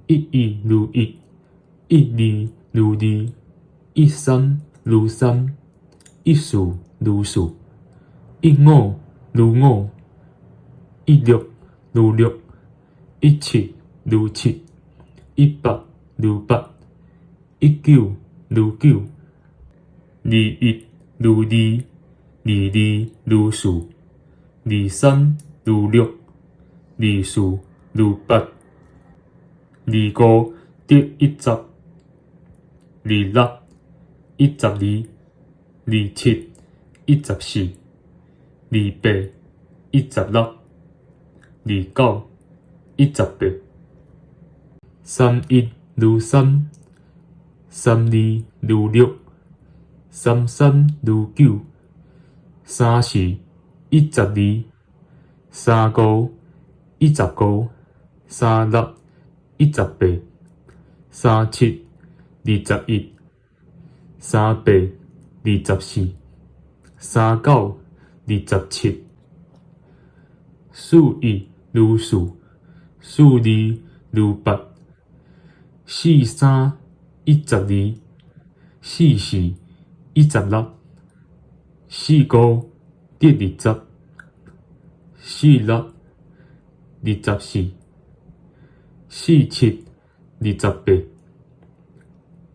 一一如一，一二如二，一三如三，一四如四，一五如五，一六如六，一七如七，一八如八，一九如九，二一如二，二二如四，二三如六，二四如八，二五得一十，二六一十二，二七一十四，二八一十六，二九一十八，三一如三，三二如六，三三如九，三四一十二，三五一十五，三六一十八，三七二十一，三八二十四，三九二十七，四一如四，四二如八，四三一十二，四四一十六，四五得二十，四六二十四，四七二十八，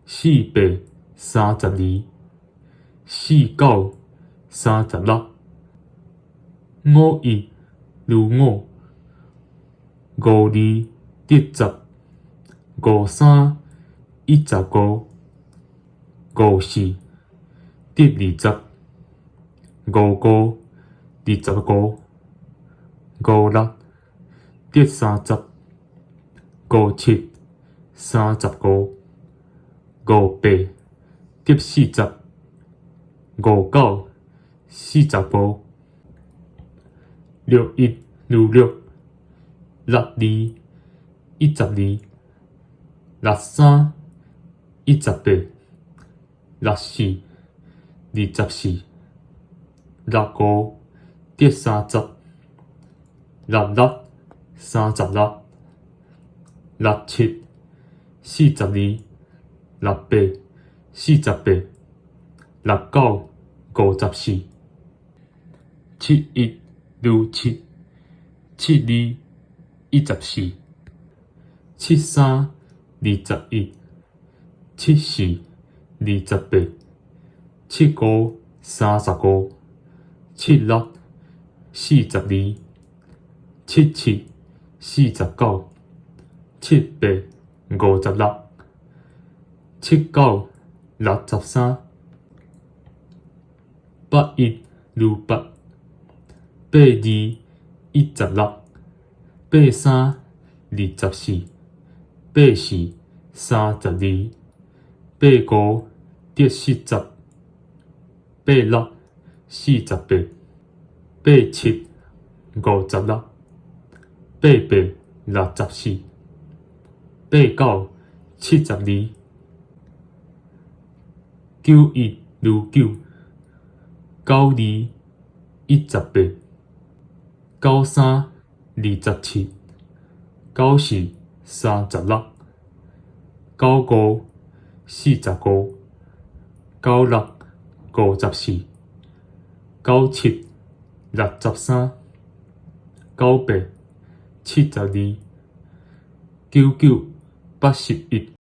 四八三十二，四九三十六，五一如五，五二得十，五三一十五，五四得二十，五五二十五，五六得三十，五七三十五，五八得四十，五九四十五，六一如六，六二一十二，六三一十八，六四二十四，六五得三十，六六三十六，六七四十二，六八四十八，六九五十四，七一如七，七二一十四，七三二十一，七四二十八，七五三十五，七六四十二，七七四十九，七八五十六，七九六十三，八一如八，八二一十六，八三二十四，八四三十二，八五得四十，八六四十八，八七五十六，八八六十四，八九七十二，九一如九，九二一十八，九三二十七，九四三十六，九五四十五，九六五十四，九七六十三，九八七十二，九九八十一。